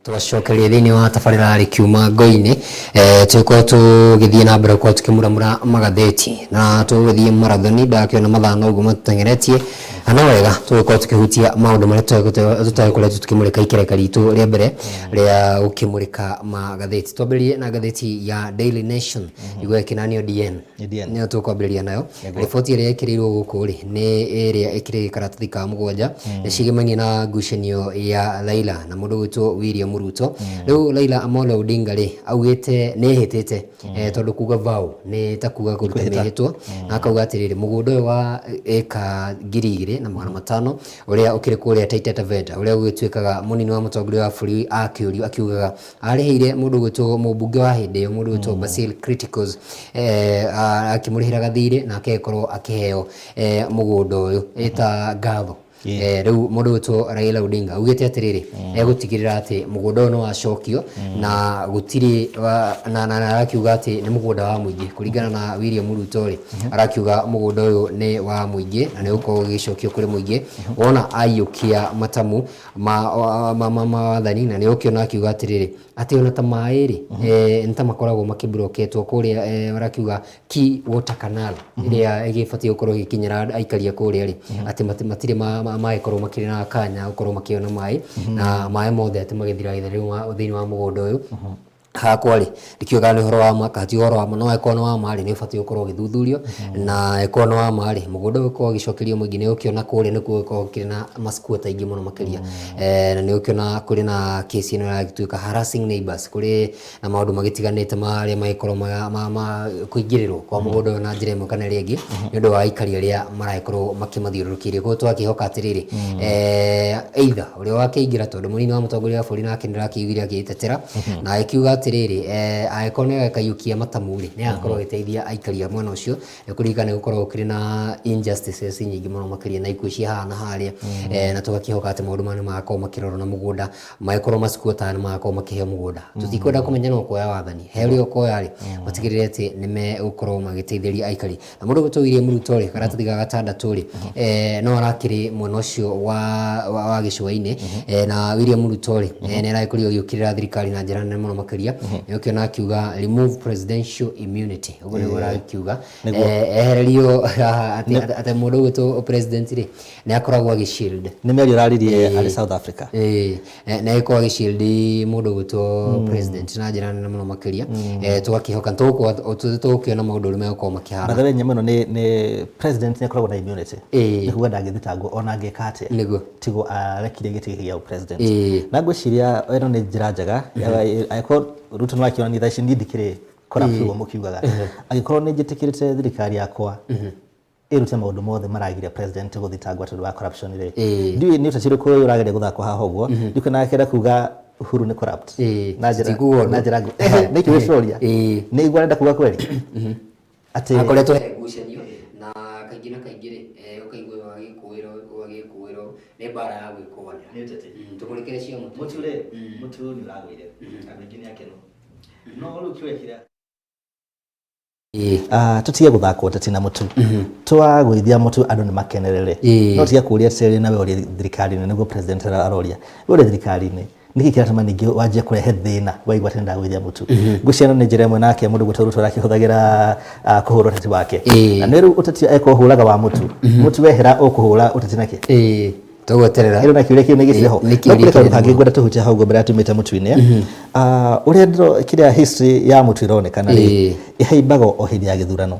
Tũgacokeria thĩinĩ wa tabarĩra rĩkiuma ngo-inĩ. Tũgĩkorwo tũgĩthiĩ na mbere gũkorwo tũkĩmuramura magathĩti na tũgũgĩthiĩ marathoni, ndakĩona mathaa noguo matũteng'eretie, na no wega tũgĩkorwo tũkĩhutia maũndũ marĩa tũtagĩkoretwo tũkĩmũrĩka ikereka ritũ rĩa mbere rĩa gũkĩmũrĩka magathĩti. Twambĩrĩrie na ngathĩti ya Daily Nation igwe ĩkĩnanio DN. Nĩ DN. Nĩyo tũkwambĩrĩria nayo. Nĩguo. Riboti ĩrĩa ĩkĩrĩirwo gũkũ rĩ, nĩ ĩrĩa ĩkĩrĩ karatathi ka 7, nĩ cigemainie na ngucanio ya Raila na mũndũ ũgwĩtwo William Ruto. Rĩu Raila Amolo Odinga rĩ, augĩte nĩ ehĩtĩte, tondũ kuga vow nĩ ta kuga kũruta Kwĩhĩta. mĩhĩtwa, na akauga atĩrĩrĩ, mũgũnda ũyũ wa ĩka 2500 ũrĩa ũkĩrĩ kũrĩa Taita Taveta, ũrĩa ũgĩtuĩkaga mũnini wa mũtongoria wa bũrũri akĩũrio akiugaga arĩhĩire mũndũ gwĩtwo mũmbunge wa hĩndĩ ĩyo, mũndũ gwĩtwo Basil Criticos, akĩmũrĩhĩra gathirĩ nake agĩkorwo akĩheo mũgũnda ũyũ ĩta ngatho. Rĩu mũndũ gwĩtwo Raila Odinga augĩte atĩrĩrĩ, egũtigĩrĩra atĩ mũgũnda ũyũ nĩ wacokio na gũtirĩ na arakiuga atĩ nĩ mũgũnda wa mũingĩ. Kũringana na William Ruto rĩ, arakiuga mũgũnda ũyũ nĩ wa mũingĩ na nĩ ũgũkorwo ũgĩcokio kũrĩ mũingĩ wona aiyũkia matamu ma wathani. Na nĩ ũkĩona akiuga atĩrĩrĩ, atĩ ona ta maĩ rĩ, nĩ ta makoragwo makĩbroketwo kũrĩa, arakiuga Key Water Canal ĩrĩa ĩgĩbatiĩ gũkorwo ĩgĩkinyĩra aikari a kũrĩa rĩ, atĩ matirĩ magĩkorwo makĩrĩ na kanya gũkorwo makĩona maĩ, na maĩ mothe atĩ magĩthiragĩra rĩu thĩinĩ wa mũgũnda ũyũ. Hakwa rĩ, ndikĩũĩ kana nĩ ũhoro wa ma kana ti ũhoro wa ma, no angĩkorwo nĩ wa ma rĩ, nĩ ũbatiĩ gũkorwo ũgĩthuthurio, na angĩkorwo nĩ wa ma rĩ, mũgũnda ũyũ ũkorwo ũgĩcokerio mũingĩ. Nĩ ũkĩona kũrĩa nĩkuo gũkoragwo gũkĩrĩ na ma squatter aingĩ mũno makĩria, na nĩ ũkĩona kũrĩ na case ĩno ĩragĩtuĩka harassing neighbors, kũrĩ na maũndũ magĩtiganĩte marĩa magĩkorwo ma kũingĩrĩrwo kwa mũgũnda ũyũ na njĩra ĩmwe kana ĩrĩa ĩngĩ nĩ ũndũ wa aikari arĩa maragĩkorwo makĩmathiũrũrũkĩirie. Koguo tũgakĩhoka atĩrĩrĩ, either ũrĩa wakĩingĩra, tondũ mũnini wa mũtongoria wa bũrũri nake nĩarakĩiguire agĩtetera na agĩkiuga atĩrĩrĩ, angĩkorwo nĩ agakaiyũkia matamu rĩ, nĩ agakorwo agĩteithia aikari a mwena ũcio, nĩ kũringana nĩ gũkoragwo kũrĩ na injustices nyingĩ mũno makĩria na ikuũ cia haha na harĩa, na tũgakĩhoka atĩ maũndũ maya nĩ magakorwo makĩrorwo na mũgũnda magĩkorwo masquatter nĩ magakorwo makĩheo mũgũnda. Tũtikwenda kũmenya no kuoya wathani he ũrĩa ũkoya rĩ, matigĩrĩre atĩ nĩ megũkorwo magĩteithĩrĩria aikari. Na mũndũ ũgwĩtwo William Ruto rĩ, karatathi ga 6 rĩ, no arakĩrĩ mwena ũcio wa gĩcũa-inĩ, na William Ruto rĩ, nĩ aragĩkorirwo agĩũkĩrĩra thirikari na njĩra nene mũno makĩria. Nĩ ũkĩona akiuga remove presidential immunity, ũguo nĩguo arakiuga. Nĩguo. Ehererio atĩ mũndũ ũgwĩtwo president rĩ, nĩ akoragwo agĩ shield. Nĩ mĩario araririe arĩ South Africa. Ĩĩ, nĩ agĩkorwo agĩ shield mũndũ ũgwĩtwo president na njĩra nene mũno makĩria. Tũgakĩhoka tũgũkĩona maũndũ ũrĩa megũkorwo makĩhana. By the way, nyamũ ĩno nĩ president nĩ akoragwo na immunity. Nĩ kuga ndangĩthitangwo ona angĩka atĩa. Tigo arekire gĩtĩ gĩa president. Na ngwĩciria ĩno nĩ njĩra njega. Angĩkorwo Ruto no akĩonania thaa ici niĩ ndikĩrĩ corrupt ũguo mũkiugaga. Angĩkorwo nĩ njĩtĩkĩrĩte thirikari yakwa ĩrute maũndũ mothe maragiria president gũthitangwo tondũ wa corruption rĩ, ndiũĩ nĩ ũteti ũrĩkũ ũyũ ũrageria gũthakwo haha ũguo. Ndiũĩ kana akĩenda kuga Uhuru nĩ corrupt. Na njĩra Tikuga ũndũ. Na njĩra nĩ kĩũria kĩroria. Nĩ igua arenda kuga kweli atĩ akoretwo he ngucanio na kaingĩ na kaingĩ rĩ, ũkaigua ũyũ agĩkũĩrwo, ũyũ agĩkũĩrwo, nĩ mbara ya gwĩkũanĩra. Nĩ ũteti. Tũmũrĩkĩre cia mũtu. Mũtu rĩ, mũtu nĩ ũragũire, andũ aingĩ nĩ akenu, no rĩu kĩũria kĩrĩa tũtige gũthaka ũteti na mũtu. Twagũithia mũtu andũ nĩ makenerere, no tige kũria atĩrĩrĩ, na we ũrĩ thirikari-inĩ, nĩguo president aroria, we ũrĩ thirikari-inĩ, nĩkĩ kĩratũma ningĩ wanjie kũrehe thĩna waigua atĩ nĩndagũithia mũtu? Ngwĩciria ĩno nĩ njĩra ĩmwe nake mũndũ gwĩtwo Ruto arakĩhũthagĩra kũhũra ũteti wake. Na nĩ rĩu ũteti eko ũhũraga wa mũtu, mũtu wehera ũkũhũra ũteti nakĩ? Tũgweterera. Ĩno na kĩũria kĩu nĩ gĩcire ho. Nĩ No kĩũria kũrĩ kaũndũ kĩnene kangĩ mũno. ngwenda tũhutie hau ũguo mbere ya tumĩte mũtu-inĩ. Ũrĩa kĩrĩa history ya mũtu ĩronekana rĩ, ĩhaimbaga o hĩndĩ ya gĩthurano.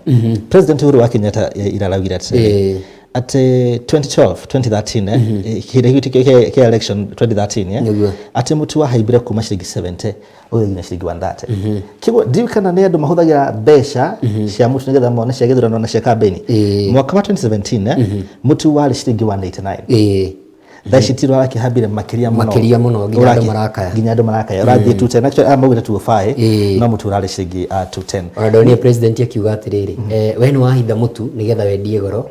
President Uhuru wa Kenyatta ira araugire atĩrĩrĩ, atĩ 2012 2013, kĩrĩa kĩa election 2013, atĩ mũtu wahaimbire kuma ciringi 70 ũgĩthiĩ nginya ciringi 130. Kĩguo ndiũĩ kana nĩ andũ mahũthagĩra mbeca cia mũtu nĩgetha mone cia gĩthurano na cia kambĩini. Mwaka wa 2017, mũtu warĩ ciringi 189. Thaa ici tiro arakĩhambire makĩria mũno. Makĩria mũno, nginya andũ marakaya. Nginya andũ marakaya, ũrathiĩ 210, actually aya maugĩte 205, no mũtu ũrarĩ ciringi 210. Ona ndonire president akiuga atĩrĩrĩ, we nĩ wahitha mũtu nĩgetha wendie goro.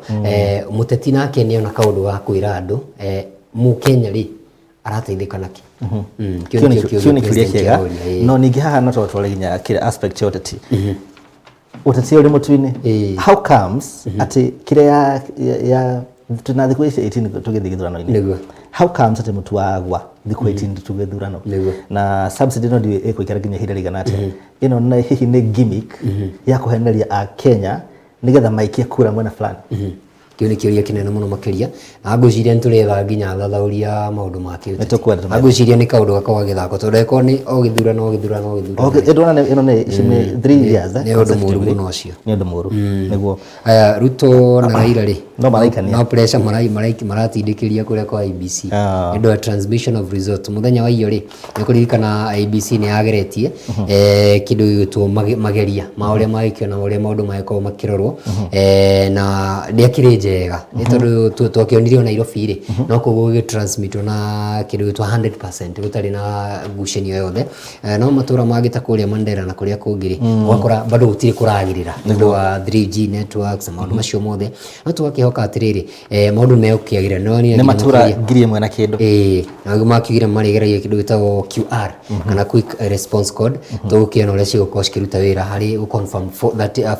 Mũteti nake nĩona kaũndũ ga kwĩra andũ, mũkenya rĩ arateithĩka nakĩ? Kĩu Kĩu nĩkĩo nĩ kĩũria kĩu nĩ kĩũria president kĩega. aroria, ĩĩ. No ningĩ haha no twatware nginya kĩrĩa aspect ya ũteti, ũteti ũrĩ mũtu-inĩ. How comes atĩ kĩrĩa ya twĩna thikũ ici 18 tũgĩthiĩ gĩthurano-inĩ? How comes atĩ mũtu wagwa thikũ 18 tu gĩthurano? Nĩguo. Na subsidy no ndiũĩ ĩkũikara nginya ihinda rĩigana atĩa. Ĩno nĩ hihi nĩ gimmick ya kũheneria a Kenya nĩgetha maikie kura mwena fulani? Kĩu nĩ kĩũria kĩnene mũno makĩria, na ngwĩciria nĩ tũretha nginya athathaũri a maũndũ ma kĩũteti. Nĩ tũkwenda Na ngwĩciria nĩ kaũndũ gakoragwo gagĩthakwo, tondũ angĩkorwo nĩ o gĩthurano o gĩthurano o gĩthurano. Okay, ndĩrona ĩno nĩ ici nĩ 3 years Nĩ ũndũ mũru consecutively. Mũno ũcio. Nĩ ũndũ mũru, nĩguo. Aya, Ruto na Raila rĩ, No maraikania. No pressure maratindĩkĩria kũrĩa kwa IEBC nĩ ũndũ wa transmission of result mũthenya wa iyo rĩ. Nĩ kũririkana IEBC nĩ yageretie kĩndũ gĩgwĩtwo mageria ma ũrĩa magĩkĩona ũrĩa maũndũ magĩkorwo makĩrorwo, na ndĩakĩrĩ njega, nĩ tondũ twakĩonire o Nairobi rĩ, no kũu gũgĩtransmitwo na kĩndũ gĩtwo 100% gũtarĩ na ngucanio yothe. No matũra mangĩ ta kũrĩa Mandera na kũrĩa kũngĩ rĩ, ũgakora bado gũtirĩ kũragĩrĩra nĩ ũndũ wa 3G networks na maũndũ macio mothe. No tũgakĩhoka atĩrĩrĩ, maũndũ nĩ megũkĩagĩrĩra. Nĩ wonire nĩ nginya matũra makĩria 1000 na kĩndũ. Ĩĩ, na makiugire marĩgeragia kĩndũ gĩtagwo QR kana quick response code. Tũgũkĩona ũrĩa cigũkorwo cikĩruta wĩra harĩ gũ confirm form 30,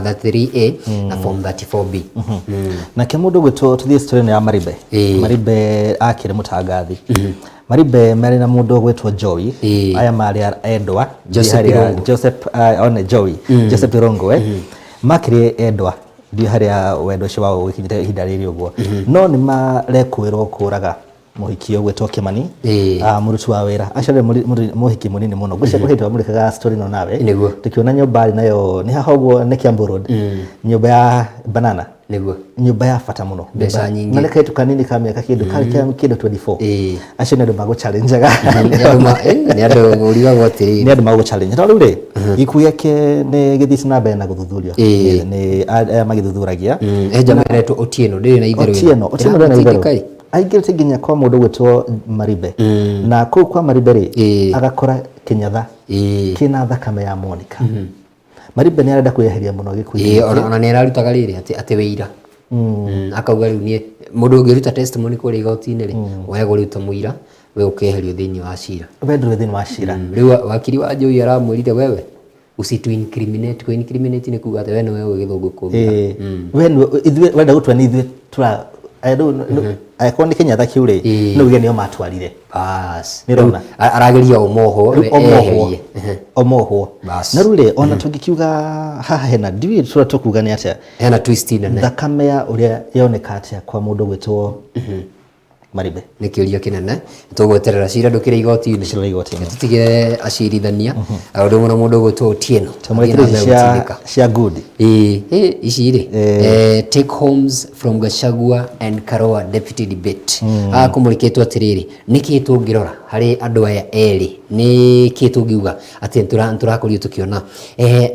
33A na form 34B. Nake mũndũ ũgwĩtwo, tũthiĩ story ĩno ya Maribe. Maribe akĩrĩ mũtangathi. Maribe marĩ na mũndũ ũgwĩtwo Joey. Aya marĩ endwa. Joseph Harĩa- Irungu. Joseph, one Joey Joseph Irungu, makĩrĩ endwa. Ndiũ harĩa wendo ũcio wao ũgĩkinyĩte ihinda rĩrĩ ũguo, no nĩ marekũĩrwo kũraga mũhiki ũgwĩtwo Kimani, mũruti wa wĩra. Actually mũhiki mũnini mũno. Ngwĩciria kũrĩ hĩndĩ wamũrĩkaga story ĩno nawe. Nĩguo. Tũkĩona nyũmba arĩ nayo nĩ haha ũguo, nĩ Kiambu Road, nyũmba ya banana, Nĩguo. Nyũmba ya bata mũno. Mbeca nyingĩ. Na nĩ kairĩtu kanini ka mĩaka kĩndũ karĩ kĩa kĩndũ 24. Acio nĩ andũ magũ-challengeaga. Nĩ andũ ũrigagwo atĩrĩrĩ. Nĩ andũ magũ-challenge. No rĩu rĩ, gĩkuũ gĩake nĩ gĩthiĩte na mbere na gũthuthurio. Nĩ aya magĩthuthuragia. He njama ĩretwo Otieno ndĩrĩ na itherũ ĩno. Otieno, Otieno ndĩrĩ na itherũ. Ĩramũtindĩka ĩ. Aingĩrĩte nginya kwa mũndũ ũgwĩtwo Maribe, na kũu kwa Maribe rĩ, agakora kĩnyatha kĩna thakame ya Monica. Maribe nĩ arenda kwĩyeheria mũno gĩkuũ-inĩ. Ĩĩ, ona nĩ ararutaga rĩrĩ atĩ wĩira. Akauga rĩu niĩ mũndũ ũngĩruta testimony kũrĩa igoti-inĩ rĩ, woyagwo rĩu ta mũira, we ũkeherio thĩinĩ wa cira. We ndũrĩ thĩinĩ wa cira. Rĩu wakiri wa Joey aramwĩrire, "Wewe usitu incriminate." Ku incriminate nĩ kuga atĩ we nĩwe ũĩ gĩthũngũ kũngĩra. Ĩĩ. We nĩwe ithuĩ wenda gũtua nĩ ithuĩ tũra rĩu angĩkorwo nĩ kĩnyatha kĩu rĩ, no uge nĩo matwarire. Bas. Nĩ ũrona? Rĩu arageria ũmohwo Rĩu we omohwo eherie. Omohwo. Bas. Na rĩu rĩ, ona tũngĩkiuga haha hena, ndiũĩ tũrĩa tũkuga nĩ atĩa. Hena twist nene. Thakame ya ũrĩa yoneka atĩa kwa mũndũ gwĩtwo Maribe? Nĩ kĩũria kĩnene. Tũgweterera cira ndũkĩrĩ igoti-inĩ. Cira ũrĩ igoti-inĩ. Tũtigĩre acirithania ũndũ ũmwe na mũndũ ũgwĩtwo Otieno. Tũmũrekere. Athiĩ na Ici mbere cia gũtindĩka. Cia good. Ĩĩ, ici rĩ, take homes from Gachagua and Karua deputy debate. Haha kũmũrĩkĩtwo atĩrĩrĩ, nĩkĩ tũngĩrora harĩ andũ aya erĩ, nĩ kĩ tũngiuga atĩ nĩtũrakorirwo tũkĩona?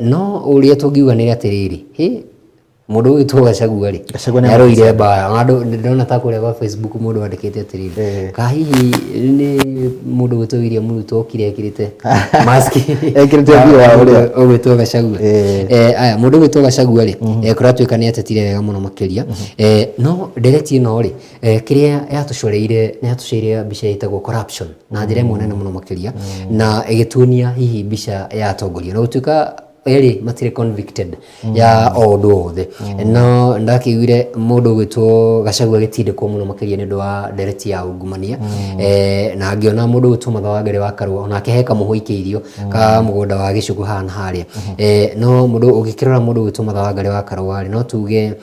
No ũrĩa tũngiuga nĩ atĩrĩrĩ, hĩ, mũndũ ũgwĩtwo Gachagua rĩ, Gachagua nĩ nĩarũire mbara. Ona andũ ndĩrona ta kũrĩa gwa Facebook mũndũ andĩkĩte atĩrĩrĩ, ka hihi nĩ mũndũ ũgwĩtwo William Ruto okire ekĩrĩte mask Ekĩrĩte ũthiũ wa ũrĩa. ũgwĩtwo Gachagua. Aya, mũndũ ũgwĩtwo Gachagua rĩ, kũratuĩka nĩ atetire wega mũno makĩria. No ndereti ĩno rĩ, kĩrĩa yatũcoreire, nĩ yatũcoreire mbica ĩtagwo corruption na njĩra ĩmwe nene mũno makĩria, na ĩgĩtuonia hihi mbica ya atongoria na gũtuĩka erĩ matirĩ convicted ya o ũndũ o wothe. No ndakĩiguire mũndũ ũgwĩtwo Gachagua agĩtindĩkwo mũno makĩria nĩ ũndũ wa ndereti ya ungumania, na ngĩona mũndũ ũgwĩtwo Martha Wangari wa Karua onake he kamũhũ aikĩirio ka mũgũnda wa gĩcũgũ haha na harĩa. No mũndũ ũngĩkĩrora mũndũ ũgwĩtwo Martha Wangari wa Karua rĩ, no tuge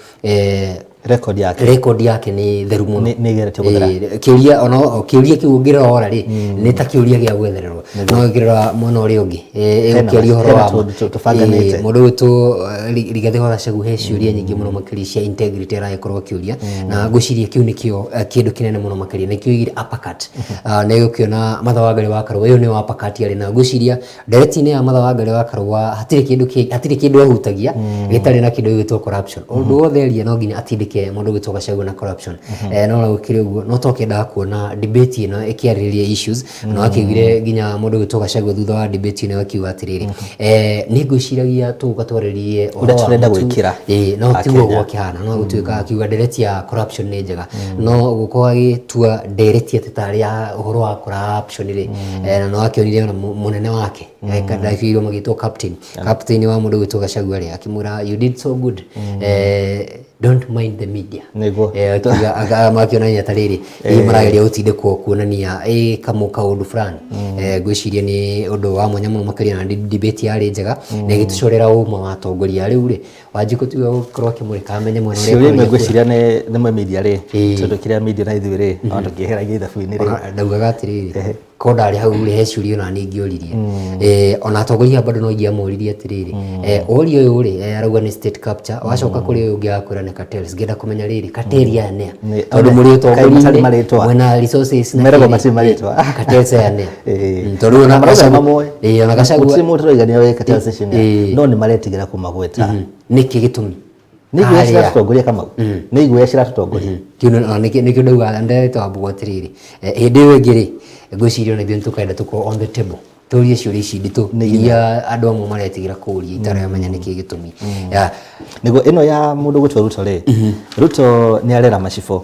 record yake, record yake nĩ theru mũno. Nĩ ĩgeretie gũthera. Ĩĩ, kĩũria ona kĩũria kĩu ũngĩrora rĩ, nĩ ta kĩũria gĩa gwethererwo, no ũngĩrora mwena ũrĩa ũngĩ, ĩgũkĩaria ũhoro hena wa ma. tũbanganĩte. Ĩĩ, mũndũ ũgwĩtwo Rigathĩ wa Gachagua he ciũria nyingĩ mũno makĩria cia integrity aragĩkorwo akĩũria, na ngwĩciria kĩu nĩkĩo kĩndũ kĩnene mũno makĩria, nĩkĩo oigire uppercut. Nĩ ũgũkĩona Martha Wangari wa Karua ĩyo nĩyo uppercut arĩ nayo. Ngwĩciria ndereti-inĩ ya Martha Wangari wa Karua hatirĩ kĩndũ ahutagia gĩtarĩ na kĩndũ gĩgwĩtwo corruption. Ũndũ wothe aria no nginya atindĩke mũndũ ũgwĩtwo Gachagua na corruption. No ona gũkĩrĩ ũguo, no twakĩendaga kuona debate ĩno ĩkĩarĩrĩria issues. Na wakĩiguire nginya mũndũ ũgwĩtwo Gachagua thutha wa debate ĩno akiuga atĩrĩrĩ, nĩ ngwĩciragia tũgũka twarĩrĩrie ũhoro Ũrĩa wa tũrenda mũtu. gwĩkĩra Ĩĩ, no tiguo Akenya. gwakĩhana. No gũtuĩka akiuga ndereti ya corruption nĩ njega, no gũkorwo agĩtua ndereti atĩ tarĩ ya ũhoro wa corruption rĩ, na no akĩonire ona mũnene wake ndakĩirwo magĩtwo captain wa mũndũ ũgwĩtwo Gachagua rĩ, akĩmwĩra, "You did so good." Don't mind the media. Nĩguo. Makĩonania ta rĩrĩ hihi marageria gũtindĩkwo kuonania kamũ kaũndũ fulani. Ngwĩciria nĩ ũndũ wa mwanya mũno makĩria na debate yarĩ njega na ĩgĩtũcorera ũma wa atongoria. Rĩu rĩ, Wanjikũ tiwe ũgũkorwo akĩmũrĩka amenye mwena ũrĩa Ciũria imwe ekũria kura. ngwĩciria nĩ media rĩ, Ĩĩ. tondũ kĩrĩa media na ithuĩ rĩ, ona tũkĩeheragia ithabu-inĩ rĩ. Ona ndaugaga atĩrĩrĩ, korwo ndarĩ hau rĩ, he ciũria ona niĩ ingĩoririe. Ona atongoria aya bado no ingĩamoririe atĩrĩrĩ, woria ũyũ rĩ, arauga nĩ state capture, wacoka kũrĩ ũyũ ũngĩ agakwĩra nĩ cartels. Ngĩenda kũmenya rĩrĩ, cartel aya nĩa? Tondũ mũrĩ Kaĩ matarĩ ũtongoria-inĩ, marĩtwa? mwĩna resources na Meragwo kĩrĩ. matirĩ marĩtwa. Cartels aya nĩa? Tondũ ona Na marauga Gachagua- mamoĩ. Ona Gachagua- Gũtirĩ mũndũ ũroiga nĩoĩ cartels icio nĩa. Ĩĩ. No nĩ maretigĩra kũmagweta. Nĩkĩ gĩtũmi? Nĩ iguoya Harĩa. ciratũtongoria Kamau. Nĩ iguoya ciratũtongoria. Kĩu nĩkĩo ndauga nderete Wambugu atĩrĩrĩ, hĩndĩ ĩyo ĩngĩ rĩ, ngwĩciria ona ithuĩ nĩtũkenda tũkorwo on the table tũrie ciũria ici nditũ iria andũ amwe maretigĩra kũria itaramenya nĩkĩ gĩtũmi. Yeah. Nĩguo ĩno ya mũndũ gwĩtwo Ruto rĩ, Ruto nĩ arera macibũ.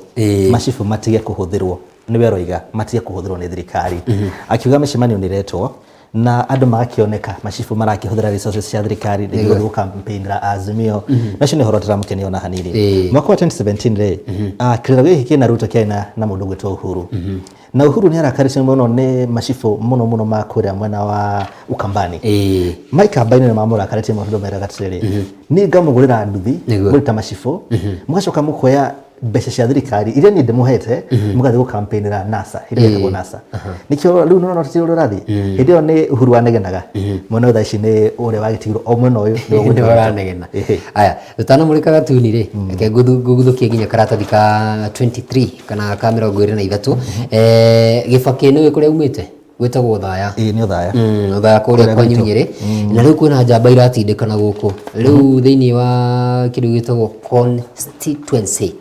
Macibũ matige kũhũthĩrwo, nĩwe aroiga matige kũhũthĩrwo nĩ thirikari. Akiuga mĩcemanio nĩ ĩretwo na andũ magakĩoneka macibũ marakĩhũthĩra resources cia thirikari rĩngĩ gũthiĩ gũcampaignĩra Azimio. Na ũcio nĩ ũhoro ũtaramũkenia ona hanini. Mwaka wa 2017 rĩ, kĩrĩro gĩkĩ kĩna Ruto kĩarĩ na mũndũ ũgwĩtwo Uhuru. Na Uhuru nĩ arakarĩtio mũno nĩ macibũ mũno mũno ma kũrĩa mwena wa Ukambani. Mike Ukambani nĩ mamũrakarĩtie mũno tondũ meraga atĩrĩrĩ, niĩ ngamũgũrĩra nduthi, mũrĩ ta macibũ, mũgacoka mũkoya mbeca cia thirikari iria niĩ ndĩmũhete, mũgathiĩ gũcampaignĩra NASA, ĩrĩa ĩtagwo NASA. Nĩkĩo rĩu nĩũrona tũtirĩ ũrĩa ũrathiĩ. Hĩndĩ ĩyo nĩ Uhuru wanegenaga. Mwena ũyũ thaa ici nĩ ũrĩa wagĩtigirwo o mwena ũyũ nĩwe Nĩwe ũgwĩtwo Ruto. ũranegena. Aya, tũtanamũrĩka gatuni rĩ, reke nguthũkie nginya karatathi ka 23 kana ka 23. Gĩbakĩ nĩũĩ kũrĩa aumĩte? Gwĩtagwo Othaya. Ĩĩ nĩ Othaya. Othaya kũrĩa Kũrĩa kwanyu gwitũ. Nyĩrĩ. Na rĩu kwĩna njamba iratindĩkana gũkũ. Rĩu thĩinĩ wa kĩndũ gĩtagwo constituency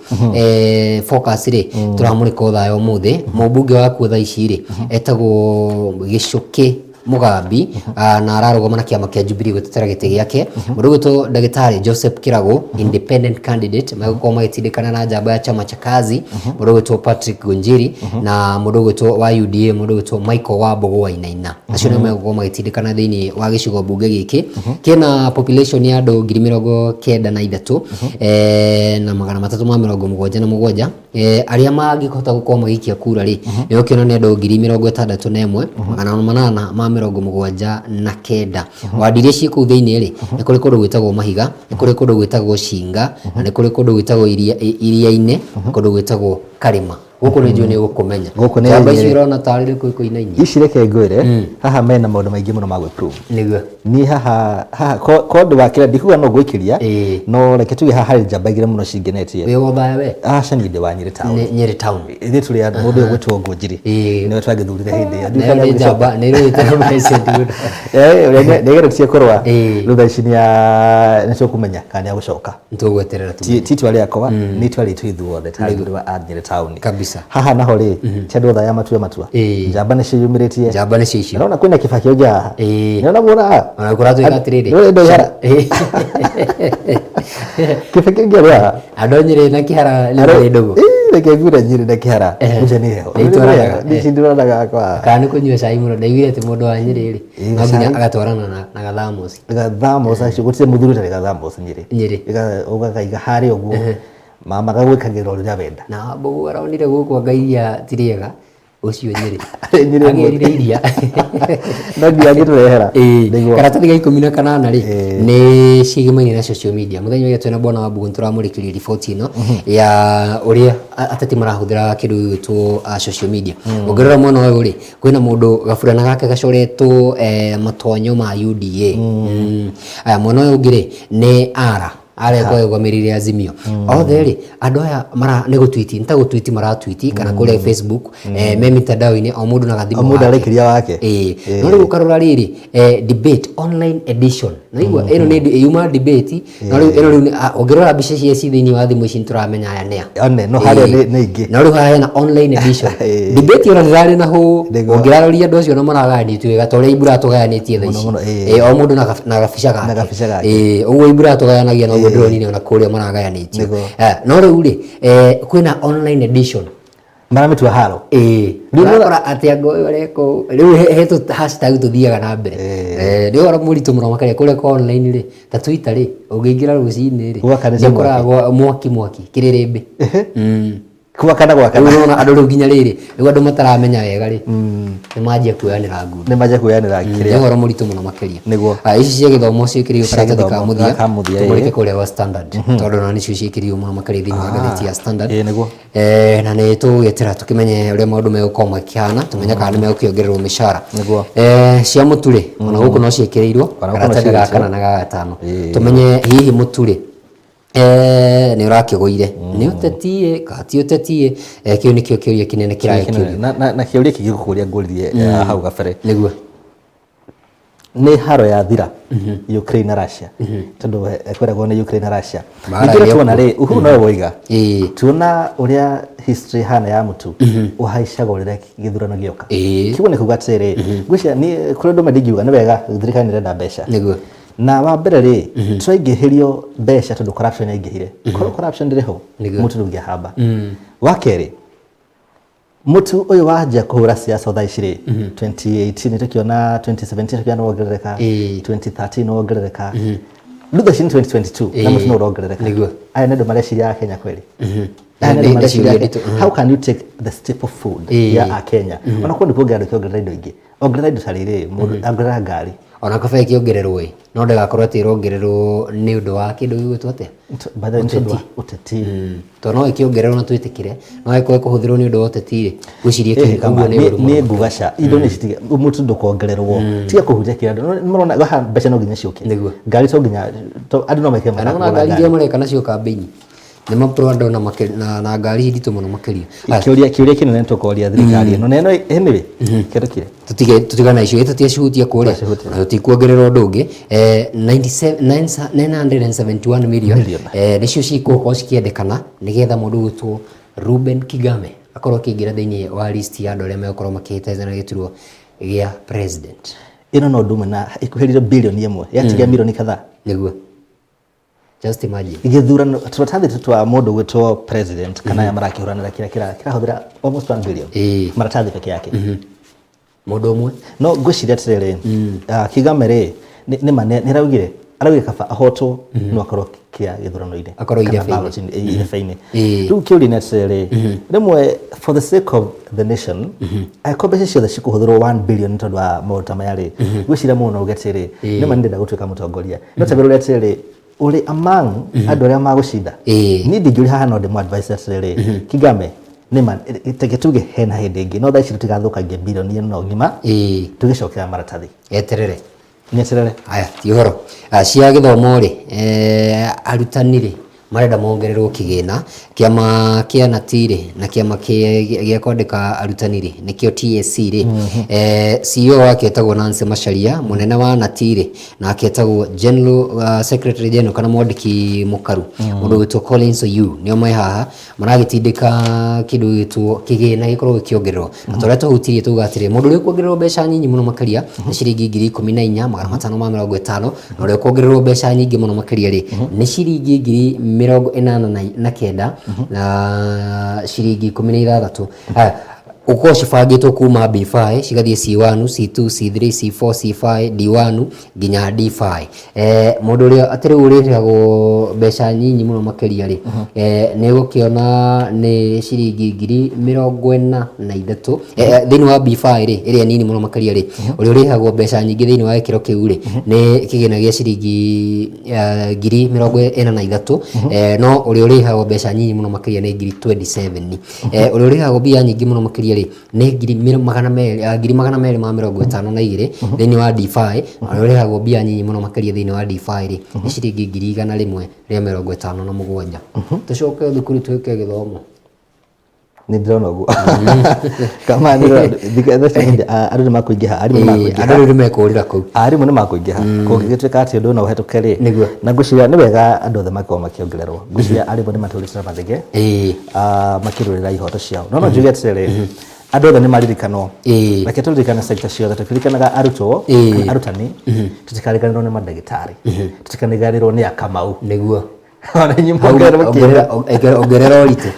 focus rĩ, tũramũrĩka Othaya ũmũthĩ. Mũmbunge wakuo thaa ici rĩ, etagwo Gĩcũkĩ Mũgambi, na ararũgama na kĩama kĩa Jubilee gũtetera gĩtĩ gĩake. Mũndũ ũgwĩtwo ndagĩtarĩ Joseph Kĩragũ, independent candidate, megũkorwo magĩtindĩkana na njamba ya chama cha kazi, mũndũ ũgwĩtwo Patrick Gonjiri, na mũndũ ũgwĩtwo wa UDA, mũndũ ũgwĩtwo Michael Wambogo Wainaina. Acio nĩo megũkorwo magĩtindĩkana thĩinĩ wa gĩcigo mbunge gĩkĩ kĩna population ya andũ 93,377. Arĩa mangĩhota gũkorwo magĩikia kura rĩ, nĩ ũkĩona nĩ andũ 61,879. Wadi iria ciĩ kũu thĩinĩ rĩ, nĩ kũrĩ kũndũ gwĩtagwo Mahiga, nĩ kũrĩ kũndũ gwĩtagwo Cinga, na nĩ kũrĩ kũndũ gwĩtagwo Iria-inĩ, kũndũ gwĩtagwo Karĩma. Gũkũ nĩ njũĩ nĩ ũgũkũmenya. Gũkũ nĩ Njamba icio Nyĩrĩ. ũrona tarĩ rĩu kũinainia. Ici reke ngwĩre, haha mena maũndũ maingĩ mũno ma gwĩ-prove. Nĩguo. Niĩ haha haha ko ndĩ wa kĩrĩa ndikuga no ngũikĩria, no reke tuge haha harĩ njamba igĩrĩ mũno cingenetie. Wĩ wa Othaya we? Aca niĩ ndĩ wa Nyĩrĩ town. Nĩ Nyĩrĩ town. Ithuĩ tũrĩ andũ mũndũ ũyũ ũgwĩtwo Ngũnjiri. Nĩwe twagĩthurire hĩndĩ ĩyo. Nayo nĩ njamba, nĩ ĩrũĩte na President Ruto. Ũrĩa nĩageretie kũrũa. Rĩu thaa ici nĩ tũkũmenya kana nĩegũcoka. Nĩtũgweterera Ti ti itua rĩakwa, nĩ itua ritũ ithuothe ta athuri a Nyĩrĩ town. Kabisa. Haha naho rĩ, ti andũ othe aya matue matua. Njamba nĩciĩyumĩrĩtie. Njamba nĩcio icio. Ndĩrona kwĩna Kĩbakĩ ũngĩ haha. Nĩũrona mũra haha? Ona kũratuĩka atĩrĩrĩ. Nĩũrĩ indo ihara? Kĩbakĩ ũngĩ arĩ haha. Andũ a Nyĩrĩ na Kĩhara nĩ marĩ ndũgũ. Reke ngwĩre Nyĩrĩ na Kĩhara. Ũcio nĩ heho. Nĩ itwaranaga. Nĩ ici ndĩronaga hakwa. Kana nĩ kũnyua cai mũno. Ndaiguire atĩ mũndũ wa Nyĩrĩ rĩ, no nginya Gacai. agatwarana na gathamosi. Gathamosi acio gũtirĩ mũthuri ũtarĩ gathamosi Nyĩrĩ. Nyĩrĩ. Ũgakaiga harĩa ũguo. Mama agagwĩkagĩra ũrĩa wenda. Na Mbogo aronire gũkũ anga iria ti rĩega ũcio Nyĩrĩ. Nyĩrĩ Agĩrire iria. No nginya angĩtũrehera. Nĩguo. Karatathi ga 18 rĩ, nĩ ciĩgĩmaine na social media. Mũthenya ũrĩa twĩna Bwana Wambugu nĩtũramũrĩkĩria riboti ĩno ya ũrĩa ateti marahũthĩra kĩndũ gĩgwĩtwo social media. Ũngĩrora mwena ũyũ rĩ, kwĩna mũndũ gaburana gake gacoretwo matonyo ma UDA. Aya, mwena ũyũ ũngĩ rĩ, nĩ ara arĩa ĩkoragwo ĩrũgamĩrĩire Azimio. Othe rĩ, andũ aya mara nĩ gũtwiti, nĩ ta gũtwiti maratwiti kana kũrĩa Facebook, me mitandao-inĩ o mũndũ na gathimũ O mũndũ gake. araikĩria wake. Ĩĩ. No rĩu ũkarora rĩrĩ, debate online edition. Naigua ĩno nĩ yuma debate, no rĩu ĩno rĩu ũngĩrora mbica ici ci thĩinĩ wa thimũ ici nĩtũramenya aya nĩa. One, no harĩa nĩ ingĩ. No rĩu haha hena online edition. Debate ona ndĩrarĩ na hũ, Nĩguo. ũngĩraroria andũ acio na maragayanĩtio wega ta ũrĩa Ibura atũgayanĩtie thaa ici. Mũno mũno, ĩĩ. O mũndũ na gabica gake. Na gabica gake. Ũguo Ibura atũgayanagia noguo ndĩronire ona kũrĩa maragayanĩtio. Nĩguo. No rĩu rĩ, kwĩna online edition. Maramĩtua haro. Ĩĩ. Rĩu Ũrakora atĩ anga ũyũ areka ũũ. Rĩu he tũ hashtag tũthiaga na mbere. Nĩ ũhoro mũritũ mũno makĩria kũrĩa kwa online rĩ, ta Twitter rĩ, ũngĩingĩra rũcinĩ rĩ, Gwakanĩte nĩ ũkoraga mwaki mwaki, kĩrĩrĩmbĩ. Gwakana Rĩu gwakana. ũrona andũ rĩu nginya rĩrĩ, rĩu andũ mataramenya wega rĩ, nĩ manjia kuoyanĩra ngundi. Nĩ manjia kuoyanĩra Nĩ kĩrĩa. ũhoro mũritũ mũno makĩria. Nĩguo. Ah, ici cia gĩthomo ciĩkĩrĩirwo Cia karatathi ka gĩthomo, mũthia, ka mũthia, tũmũrĩke ĩĩ. kũrĩa gwa Standard, tondũ ona nĩcio ciĩkĩrĩirwo mũno makĩria thĩinĩ wa ngathĩti ya Standard. Ĩĩ nĩguo. Na nĩ tũgwetera tũkĩmenye ũrĩa maũndũ megũkorwo makĩhana, tũmenye kana nĩ megũkĩongererwo mĩcara. Nĩguo. Cia mũtu rĩ, ona gũkũ no ciĩkĩrĩirwo Ona gũkũ no karatathi ga ciandĩkĩtwo. kana na ga gatano. Ĩĩ. Tũmenye hihi mũtu rĩ, nĩ ũrakĩgũire, nĩ ũteti ĩ kana ti ũteti ĩ, kĩu nĩkĩo kĩũria kĩnene kĩragĩkĩũrio. Na kĩũria kĩngĩ ngũkũria ngũririe hau gabere. Nĩguo. Nĩ haro yathira Ukraine na Russia, tondũ kwĩragwo nĩ Ukraine na Russia. Mbaara Ningĩ ĩrĩ tuona rĩ, Uhuru nowe woiga, Ĩĩ. tuona ũrĩa history hana ya mũtu ũhaicaga rĩrĩa gĩthurano gĩoka. Ĩĩ. Kĩguo nĩ kuga atĩrĩrĩ, ngwĩciria niĩ kũrĩ ũndũ ũmwe ndingiuga nĩ wega thirikari nĩ ĩrenda mbeca. Nĩguo. Na wa mbere rĩ, tũraingĩhĩrio mbeca tondũ corruption yaingĩhire. Korwo corruption ndĩrĩ ho, Nĩguo. mũtu ndũngĩahamba. Wa kerĩ, mũtu ũyũ wanjia kũhũra siasa thaa ici rĩ, 2018 tũkĩona, 2017 tũkĩona wongerereka, 2013 wongerereka, rĩu thaa ici nĩ 2022 na mũtu no ũrongerereka. Nĩguo. Aya nĩ andũ mareciria a Kenya kweli? Aya nĩ Nĩ andũ mareciria ciũria a Kenya. nditũ. How can you take the staple food ya Akenya? Ona korwo nĩ kuongerera ndũkĩongerera indo ingĩ, ongerera indo ta rĩrĩ, mũndũ ongerera ngari. Ona kaba ĩkĩongererwo ĩ, no ndĩgakorwo atĩ ĩrongererwo nĩ ũndũ wa kĩndũ gĩgwĩtwo atĩa? By the way, nĩ tondũ wa ũteti. Tondũ no ĩkĩongererwo na twĩtĩkĩre, no ĩkorwo ĩkũhũthĩrwo nĩ ũndũ wa ũteti rĩ, ngwĩciria Ĩhĩ, kĩu kama, ũguo nĩ ũru mũno. Niĩ nguga ca indo nĩ citige mũtu ndũkongererwo, tiga kũhutia kĩrĩa andũ nĩ marona haha, mbeca no nginya ciũke. Nĩguo. Ngari to nginya andũ no mekĩre Kana ona mathabu ngari na iria mareka nacio kambĩini nĩ mapro na na ngari nditũ mũno makĩria. Aya, Kĩũria kĩnene tũkoria thirikari ĩno na ĩno, anyway, kĩndũ kĩrĩa Tũtige tũtigana icio, tũtiacihutia kũrĩa. Tũtiacihutia. Na tũtikuongerera ũndũ ũngĩ. 97 971 million Million. Nĩcio cigũkorwo cikĩendekana nĩgetha mũndũ ũgwĩtwo Ruben Kigame akorwo akĩingĩra thĩinĩ wa list ya andũ arĩa megũkorwo makĩhĩtahĩtana gĩturwa gĩa president. Ĩno no ũndũ ũmwe na ĩkuhĩrĩire 1 billion yatigia milioni kadhaa. Nĩguo, just imagine. Gĩthurano tũratathi tũtũ twa mũndũ gwĩtwo president kana aya marakĩhũranĩra kĩrĩa kĩrahũthĩra almost 1 billion maratathi peke yake. Mũndũ ũmwe. No ngwĩciria atĩrĩrĩ, Kigame rĩ, nĩ ma nĩ araugire kaba ahotwo no akorwo kĩa gĩthurano-inĩ. Akorwo kana irebe-inĩ. ballot-inĩ, irebe-inĩ. Ĩĩ. Rĩu kĩũria nĩ atĩrĩrĩ, rĩmwe for the sake of the nation, angĩkorwo mbeca ciothe cikũhũthĩrwo 1 billion nĩ tondũ wa maũndũ ta maya rĩ, ngwĩciria mũndũ no auge atĩrĩrĩ, nĩ ma nĩ ndĩrenda gũtuĩka mũtongoria, no ta ũrĩa atĩrĩrĩ, ũrĩ among andũ arĩa magũcinda. Niĩ ndingĩũria haha, no ndĩmũ advise atĩrĩrĩ, Kigame, nĩ ma teke tuge hena hĩndĩ ĩngĩ, no thaa ici tũtigathũkangia bilioni ĩno ng'ima tũgĩcokera maratathi. Eterere. Nĩeterere. Aya, ti ũhoro. Ah, cia gĩthomo rĩ, arutani rĩ marenda mongererwo kĩgĩna. Kĩama kĩa nati rĩ na kĩama gĩa kwandĩka arutani rĩ, nĩkĩo TSC rĩ, CEO wake etagwo Nancy Macharia, mũnene wa nati rĩ nake etagwo General, Secretary General kana mwandĩki mũkaru, mũndũ ũgwĩtwo Collins Oyu, nĩo me haha maragĩtindĩka kĩndũ gĩgwĩtwo kĩgĩna gĩkorwo gĩkĩongererwo. Na tũrĩa tũhutirie tuga atĩrĩ, mũndũ ũrĩa ũkuongererwo mbeca nyinyi mũno makĩria nĩ ciringi 14,550, na ũrĩa ũkuongererwo mbeca nyingĩ mũno makĩria rĩ, nĩ ciringi 89,000 na ciringi 16. Haya, ũkorwo cibangĩtwo kuma B5 cigathiĩ C1, C2, C3, C4, C5, D1 nginya D5. Mũndũ ũrĩa atĩ rĩu ũrĩrĩhagwo mbeca nyinyi mũno makĩria rĩ, nĩ ũgũkĩona nĩ ciringi 43,000. Thĩinĩ wa B5 rĩ, ĩrĩa nini mũno makĩria rĩ, ũrĩa ũrĩhagwo mbeca nyingĩ thĩinĩ wa gĩkĩro kĩu rĩ, nĩ kĩgĩna gĩa ciringi 43,000, no ũrĩa ũrĩhagwo mbeca nyinyi mũno makĩria nĩ 27,000. Ũrĩa ũrĩhagwo mbia nyingĩ mũno makĩria rĩ, nĩ 252,000 thĩinĩ wa D5, na ũrĩa ũrĩhagwo mbia nyinyi mũno makĩria thĩinĩ wa D5 rĩ, nĩ ciringi 157,150. Tũcoke thukuru twĩke gĩthomo. Nĩ ndĩrona ũguo kama nĩ ndĩrona andũ nĩ makũingĩha, arimũ nĩ makũingĩha. Andũ rĩu nĩ mekũrĩra kũu. Arimũ nĩ makũingĩha kũngĩgĩtuĩka atĩ ũndũ ũyũ no ũhetũke rĩ. Nĩguo. Na ngwĩciria nĩ wega andũ othe makorwo makĩongererwo. Ngwĩciria arimũ nĩ matũrĩte na mathenge makĩrũĩrĩra ihoto ciao, no no njuge atĩrĩrĩ, andũ othe nĩ maririkanwo. Reke tũririkane sector ciothe, tũkĩririkanaga arutwo kana arutani, tũtikariganĩrwo nĩ mandagĩtarĩ, tũtikariganĩrwo nĩ akamau. Nĩguo. Ona inyuĩ Hau muongerere ongerera ongerera ũritũ.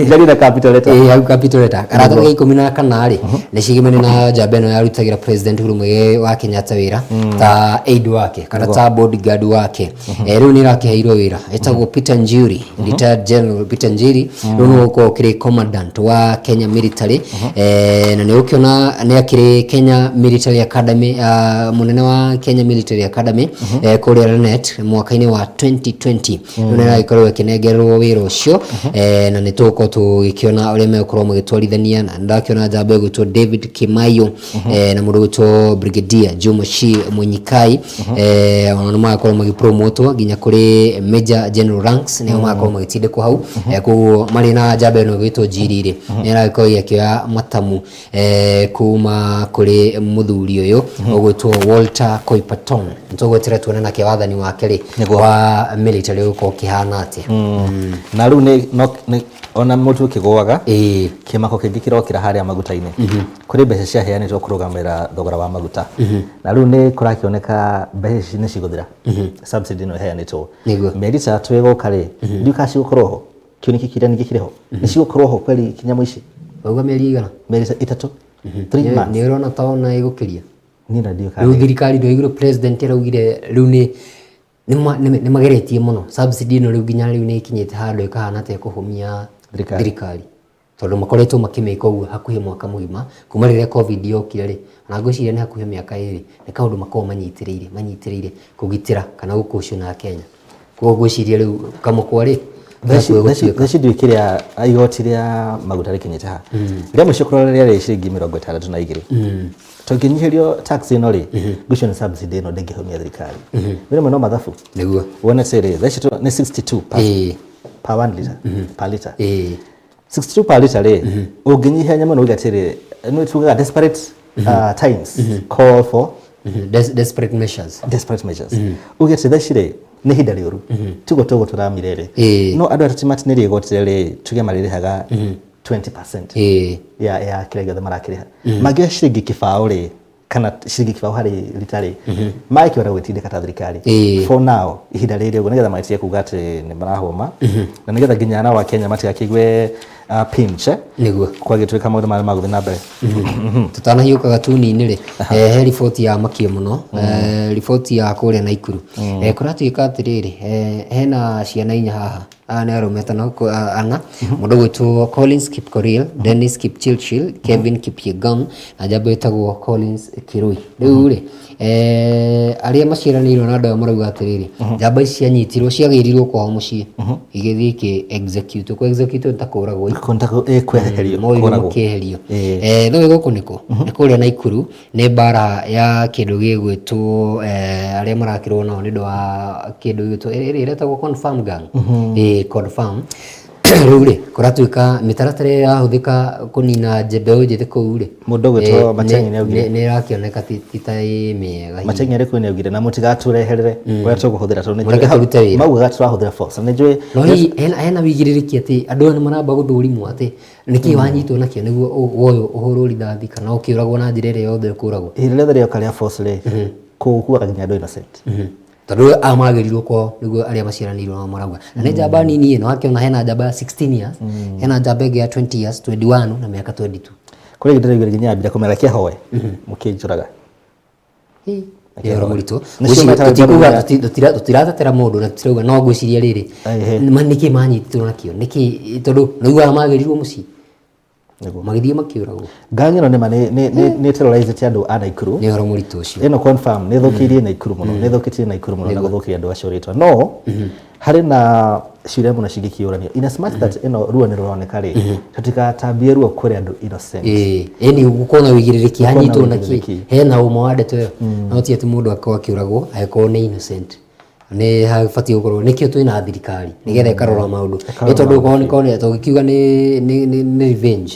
Njarie na capital letter. Ĩĩ, hau capital letter. Karatathi ga 14 rĩ, nĩ cigemene na njamba ĩno yarutagĩra President Uhuru Muigai wa Kenyatta wĩra ta aide wake kana ta bodyguard wake. Rĩu nĩ ĩrakĩheirwo wĩra ĩtagwo Peter Njuri, retired General Peter Njuri, rĩu nĩwe ũgũkorwo ũkĩrĩ commandant wa Kenya Military. Na nĩ ũkĩona nĩ akĩrĩ Kenya Military Academy, mũnene wa Kenya Military Academy kũrĩa Lanet mwaka-inĩ wa 2020. Rĩu nĩ aragĩkorwo akĩnengererwo wĩra ũcio, na nĩ tũgũkorwo tũgĩkĩona ũrĩa megũkorwo magĩtwarithania, na ndakĩona njamba ĩgwĩtwo David Kimaiyo, na mũndũ ũgwĩtwo Brigadier Jomo Shi Munyikai, ona nĩ magakorwo magĩpromotwo nginya kũrĩ Major General ranks, nĩo magakorwo magĩtindĩkwo hau. Koguo marĩ na njamba ĩno ĩgwĩtwo Njiri rĩ, nĩ aragĩkorwo akĩoya matamu kuma kũrĩ mũthuri ũyũ ũgwĩtwo Walter Koipaton. Nĩtũgweterera tuone nake wathani wake rĩ Nĩguo. wa military ũgũkorwo ũkĩhana atĩa. Na rĩu nĩ no nĩ ona mũtu ũkĩgũaga, kĩmako kĩngĩ kĩrokĩra harĩa maguta-inĩ. Kũrĩ mbeca ciaheanĩtwo kũrũgamĩrĩra thogora wa maguta, na rĩu nĩ kũrakĩoneka mbeca ici nĩ cigũthira. Subsidy ĩno ĩheanĩtwo Nĩguo. mĩeri 3 ĩgoka rĩ, ndiũĩ kana cigũkorwo ho. Kĩu nĩkĩo kĩrĩa ningĩ kĩrĩ ho, nĩ cigũkorwo ho kweli kinya mũici? Wauga mĩeri igana? Mĩeri 3, 3 months. Nĩ ũrona ta ona ĩgũkĩria? Niĩ na ndiũĩ kana Rĩu thirikari ndwaigire president araugire rĩu nĩ nĩ mageretie mũno subsidy ĩno, rĩu nginya rĩu nĩ ĩkinyĩte handũ ĩkahana ta ĩkũhũmia Thirikari. Thirikari, tondũ makoretwo makĩmĩka ũguo hakuhĩ mwaka mũgima kuma rĩrĩa COVID yokire rĩ, ona ngwĩciria nĩ hakuhĩ mĩaka 2, nĩ kaũndũ makoragwo manyitĩrĩire kũgitĩra kana gũkũcũna Kenya. Koguo ngwĩciria rĩu kamũkwa rĩ Thaa gakuhĩ gũtuĩka. Ici ndiũĩ kĩrĩa igoti rĩa maguta rĩkinyĩte ha. Rĩa mũico kũrora rĩarĩ ciringi 62. Tũngĩnyihĩrio tax ĩno rĩ, ngwĩciria nĩ subsidy ĩno ndĩngĩhũmia thirikari. Rĩmwe no mathabu. Wone atĩrĩ, thaa ici nĩ 62 per 1 liter, per liter. 62 per liter rĩ, ũngĩnyihia nyamũ ĩno uge atĩrĩ, nĩ tugaga desperate times call for Desperate measures. Desperate measures. Uge atĩ thaa ici rĩ, nĩ ihinda rĩũru, tiguo tũguo tũramire rĩ, no andũ aya tũtimatinĩrie igoti rĩ, tuge marĩrĩhaga 20% ya kĩrĩa gĩothe marakĩrĩha. Mangĩoya ciringi 0.20 rĩ, kana ciringi 0.20 harĩ rita rĩ, magĩkĩona gwĩtindĩka ta thirikari for now, ihinda rĩrĩ ũguo, nĩgetha matige kuga atĩ nĩ marahũma, na nĩgetha nginya nao Akenya matigakĩigue pinch, kwagĩtuĩka maũndũ marĩa magũthiĩ na mbere. Tutanahiũka gatuni-inĩ rĩ, he riboti ya makia mũno, riboti ya kũrĩa Naikuru. Kũratuĩka atĩrĩrĩ, hena ciana 4 haha, aya nĩ arũme atano, ana, mũndũ ũgwĩtwo Collins Kipkorir, Dennis Kipchirchir, Kevin Kipyegon na njamba ĩtagwo Collins Kirui. Rĩu rĩ, arĩa maciaranĩirwo na andũ aya marauga atĩrĩrĩ, njamba ici cianyitirwo, ciagĩrirwo kwao mũciĩ, igĩthiĩ ikĩ execute. Kũ execute nĩ ta kũragwo. Kweherio. Moirwo Kũragwo. makĩeherio. No gũkũ nĩkũ? Nĩ kũrĩa Naikuru, nĩ mbara ya kĩndũ gĩgwĩtwo arĩa marakĩrwo nao nĩ ũndũ wa kĩndũ gĩgwĩtwo ĩrĩa ĩretagwo confirm gang. Ĩĩ, confirm. Rĩu rĩ, kũratuĩka mĩtaratara ĩrĩa ĩrahũthĩka kũnina mbeũ njĩthĩ kũu rĩ, Mũndũ ũgwĩtwo Matiang'i nĩaugire. Nĩ ĩrakĩoneka ti ta ĩ mĩega hihi. Matiang'i arĩ kũu nĩaugire na mũtigatũreherere ũrĩa tũkũhũthĩra tondũ nĩ Mũreke tũrute wĩra. Maugaga tũrahũthĩra force na nĩ njũĩ. No hihi hena wĩigĩrĩrĩki atĩ andũ aya nĩ maramba gũthũrimwo atĩ nĩkĩ wanyitwo nakĩo nĩguo woywo ũhũrwo rithathi kana ũkĩũragwo na njĩra ĩrĩa yothe ũkũragwo? Ihinda rĩothe rĩoka rĩa force rĩ, kũkuaga nginya andũ innocent. Tondũ aya magĩrirwo kwao nĩguo arĩa maciaranĩirwo nao marauga, na nĩ njamba nini ĩno akĩona hena njamba ya 16 years, hena njamba ĩngĩ ya 20 years, 21 na mĩaka 22. Kũrĩ hĩndĩ ndĩraiguire nginya yambire kũmera kĩahoe mũkĩnjũraga. Nĩ ũhoro mũritũ. Nĩcio metaga Tũtikuga njamba. Tũtiratetera mũndũ na tũtirauga, no ngwĩciria rĩrĩ, nĩkĩ manyitirwo nakĩo, nĩkĩ, tondũ nĩugaga magĩrirwo mũciĩ magĩthiĩ makĩũragwo. Gang ĩno nĩma nĩ terrorizĩte andũ a Naikuru. Nĩ ũhoro mũritũ ũcio. Ĩno confirm nĩ ĩthũkĩirie Naikuru mũno, nĩ ĩthũkĩtie Naikuru mũno na gũthũkĩria andũ acio rĩtwa. No harĩ na ciũria mũno cingĩkĩũranio in as much that ĩno ruo nĩ rũroneka rĩ, tũtigatambie ruo kũrĩ andũ innocent. Ĩĩ, ĩni gũkorwo na wĩigĩrĩrĩki Gũkorwo na anyitwo na kĩ wĩigĩrĩrĩki. Hena ũma wa ndeto ĩyo, no ti atĩ mũndũ akorwo akĩũragwo angĩkorwo nĩ innocent. Nĩ habatiĩ gũkorwo nĩkĩo twĩna thirikari, nĩgetha ĩkarora maũndũ, nĩ tondũ okorwo nĩ korwo tũngĩkiuga nĩ revenge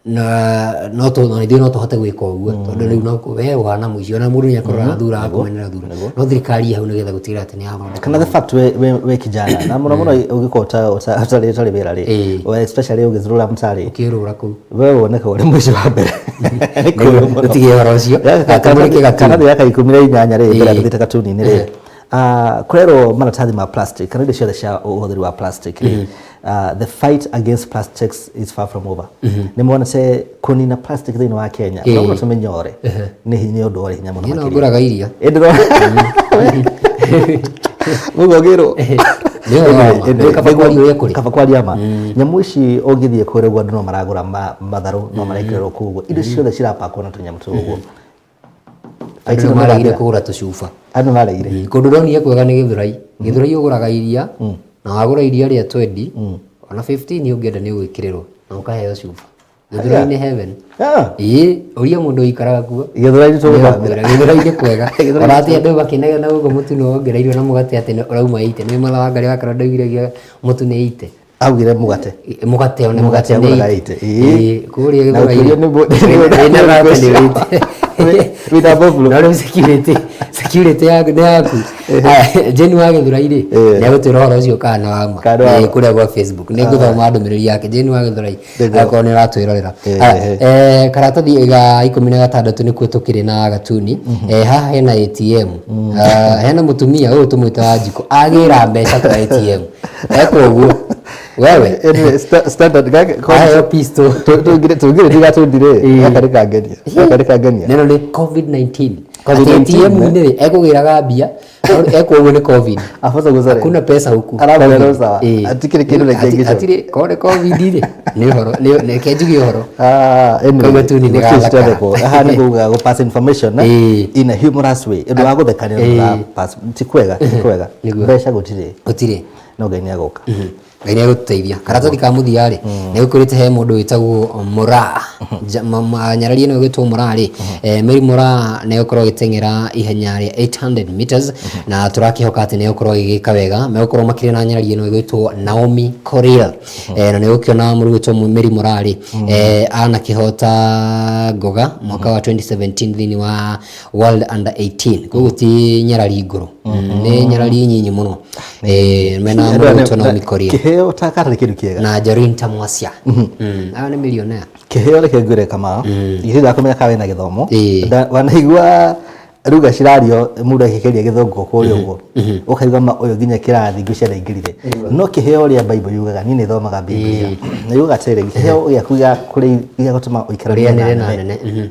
na no tu na ithuĩ no tũhote gwĩka ũguo, tondũ rĩu no we ũhana mũici, ona mũndũ nĩ akoraga thura akũmenera thura, no thirikari ĩ hau nĩgetha gũtigĩrĩra atĩ nĩ yathondeka Kana the fact we kijana, na mũno mũno ũngĩkorwo ũtarĩ wĩra rĩ, especially ũgĩzurura mtaa rĩ, ũkĩrũra kũu, we woneka ũrĩ mũici wa mbere. Nĩ kũũru mũno. Tũtige ũhoro ũcio. Tũmũrĩke gatuni. Kana thĩ ya 18 rĩ, mbere ya tũthiĩte gatuni-inĩ rĩ, Kũrerwo maratathi ma plastic kana indo ciothe cia ũhũthĩri wa plastic rĩ, the fight against plastics is far from over. Nĩ monete kũnina plastic thĩinĩ wa Kenya no mũno tũmĩnyore nĩ hinya, ũndũ ũrĩ hinya mũno Niĩ no makĩria. ngũraga iria. Ĩ, mũgo ngĩrwo. Nĩ ũhoro wa ma. Nĩ kaba kwaria ũrĩa kũrĩ. Kaba kwaria ma. Nyamũ ici ũngĩthiĩ kũrĩa ũguo, andũ no maragũra matharũ, no marekĩrĩrwo kũu ũguo, indo ciothe cirapakwo na tũnyamũ tũu ũguo. Andũ nĩ maregire kũgũra tũcuba. Andũ maregire. Kũndũ ndonire kwega nĩ Gĩthũrai. Gĩthũrai ũgũraga iria, na wagũra iria rĩa 20, ona 15 ũngĩenda nĩ ũgwĩkĩrĩrwo na ũkaheo cuba. Gĩthũrai nĩ heaven. Ĩĩ, ũria mũndũ ũikaraga kuo. Gĩthũrai nĩ tũgũthambĩra. Gĩthũrai nĩ kwega. Ona atĩ andũ makĩnegena gũkũ mũtu nĩ wongereirwo na mũgate atĩ ũrauma 80. Nĩ Martha Wangari wakorwo ndaugire mũtu nĩ 80. Augire mũgate. Mũgate ona Mũgate mũgate nĩ agũraga 80. 80. Ĩĩ. Ĩĩ, kũrĩa Na Gĩthũrai. ũkĩũrio Wĩna thate nĩ 80. Wĩna Bob. No rĩu security yaku nĩ yaku. Aya, Jane wa Gĩthũrai rĩ, nĩ agũtwĩra ũhoro ũcio kana nĩ wa ma. Kana nĩ wa Ĩĩ, ma. kũrĩa gwa Facebook. Nĩ ngũthoma ndũmĩrĩri yake. Jane wa Gĩthũrai, Nĩguo. akorwo nĩ ũratwĩrorera. Aya, karatathi ga 16 nĩkuo tũkĩrĩ na gatuni. Haha hena ATM. Ah, hena mũtumia ũyũ tũmwĩte Wanjikũ agĩra mbeca kwa ATM. Ekwo ũguo. Wewe. Anyway, standard gake. Aheo pistol. Tũngĩrĩ tiga tũndire gaka nĩ kangenia, gaka nĩ kangenia. Neno nĩ COVID-19. COVID-19, Atĩ ATM-inĩ rĩ, ekũgĩraga mbia, ekwo ũguo nĩ COVID. Abosa gũcore. Hakuna pesa huku. Aramwĩra Covid. sawa. Ĩĩ. Hatikĩrĩ kĩndũ reke ngĩcoke. Hatirĩ, korwo nĩ COVID rĩ, nĩ ũhoro, reke njuge ũhoro. Ah, anyway, Koguo tu nĩ gũtirĩ gathakara. citondekwo. Haha nĩ kuga gũ pass information in a humorous way, ũndũ wa gũthekania, ũndũ wa pass ti kwega, ti kwega. Nĩguo. Mbeca gũtirĩ. Gũtirĩ. No Ngai nĩ agoka. Ngai nĩ egũtũteithia. Karatathi ka mũthia rĩ, nĩ gũkwĩrĩte he mũndũ wĩtagwo Moraa. Nyarari ĩno ĩgwĩtwo Moraa rĩ, Mary Moraa nĩ egũkorwo agĩteng'era ihenya rĩa 800 meters, na tũrakĩhoka atĩ nĩ egũkorwo agĩgĩka wega. Megũkorwo makĩrĩ na nyarari ĩno ĩgwĩtwo Naomi Korir. Na nĩ ũgũkĩona mũndũ ũgwĩtwo Mary Moraa rĩ, anakĩhota Ngoga mwaka wa 2017 thĩinĩ wa World Under 18, koguo ti nyarari ngũrũ, nĩ nyarari nyinyi mũno. Mena mũndũ ũgwĩtwo Naomi Korir. Kĩheo ta katarĩ kĩndũ kĩega. Na Jarin Tamwasia. Aya nĩ millionaire. Kĩheo reke ngwĩre kama githĩ ndakũmenya kana wĩna gĩthomo. Wanaigua ruga cirario mũndũ akĩgeria gĩthũngũ kũrĩa ũguo, ũkaigua ma ũyũ nginya kĩrathi ngwĩciria ndaingĩrire. No kĩheo ũrĩa Bible yugaga, niĩ nĩ thomaga Biblia, na yugaga atĩrĩrĩ, kĩheo gĩaku gĩa kũrĩ gĩa gũtũma ũikaranie Ũrĩanĩre na na nene. nene.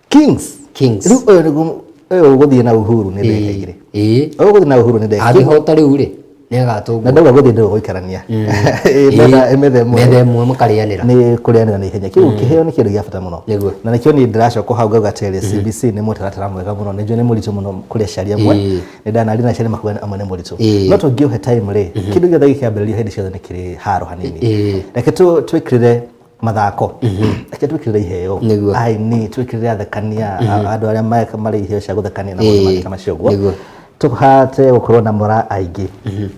Kings. Kings. Rĩu ũyũ nĩguo ũyũ ũgũthiĩ na Uhuru nĩ ndagĩka 2. Ũyũ ũgũthiĩ na Uhuru nĩ ndagĩka. Angĩhota rĩu rĩ, nĩ agatũngwo. Na ndauga gũthiĩ ndauga gũikarania. Ĩĩ, metha ĩmwe. Metha ĩmwe makarĩanĩra. Nĩ kũrĩanĩra na ihenya. Kĩu kĩheo nĩ kĩndũ gĩa bata mũno. Nĩguo. Na nĩkĩo niĩ ndĩracoka hau ngauga atĩrĩrĩ, CBC nĩ mũtaratara mwega mũno. Nĩ njũĩ nĩ mũritũ mũno kũrĩ aciari amwe. Nĩ ndanaria na aciari makuga amwe nĩ mũritũ. No tũngĩũhe time rĩ, kĩndũ gĩothe gĩkĩambĩrĩrio hĩndĩ ciothe nĩ kĩrĩ haro hanini. Reke twĩkĩrĩre mathako, reke twĩkĩrĩre iheo. Nĩguo. Aini, twĩkĩrĩre athekania, andũ arĩa marĩ iheo cia gũthekania na maũndũ mangĩ ta macio ũguo. Tũhate gũkorwo na mora aingĩ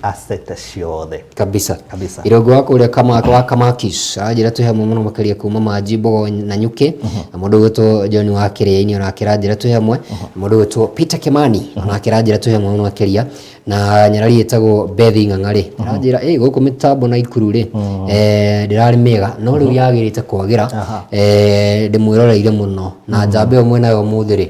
a sector ciothe. Kabisa. Kabisa. Irongo wa kũrĩa kama wa Kamakis aranjĩra twĩ hamwe mũno makĩria kuma Manji Mbogo na Nyuki, na mũndũ ũgwĩtwo John wa Kĩrĩa-inĩ onake aranjĩra twĩ hamwe, na mũndũ ũgwĩtwo Peter Kimani onake aranjĩra twĩ hamwe mũno makĩria, na nyarari ĩtagwo Bethi Ng'ang'a rĩ aranjĩra ĩ gũkũ mĩtambo na ikuru rĩ, ndĩrarĩ mĩega no rĩu yagĩrĩte kwagĩra. Ndĩmwĩroreire mũno na njamba ĩyo mwĩnayo ũmũthĩ rĩ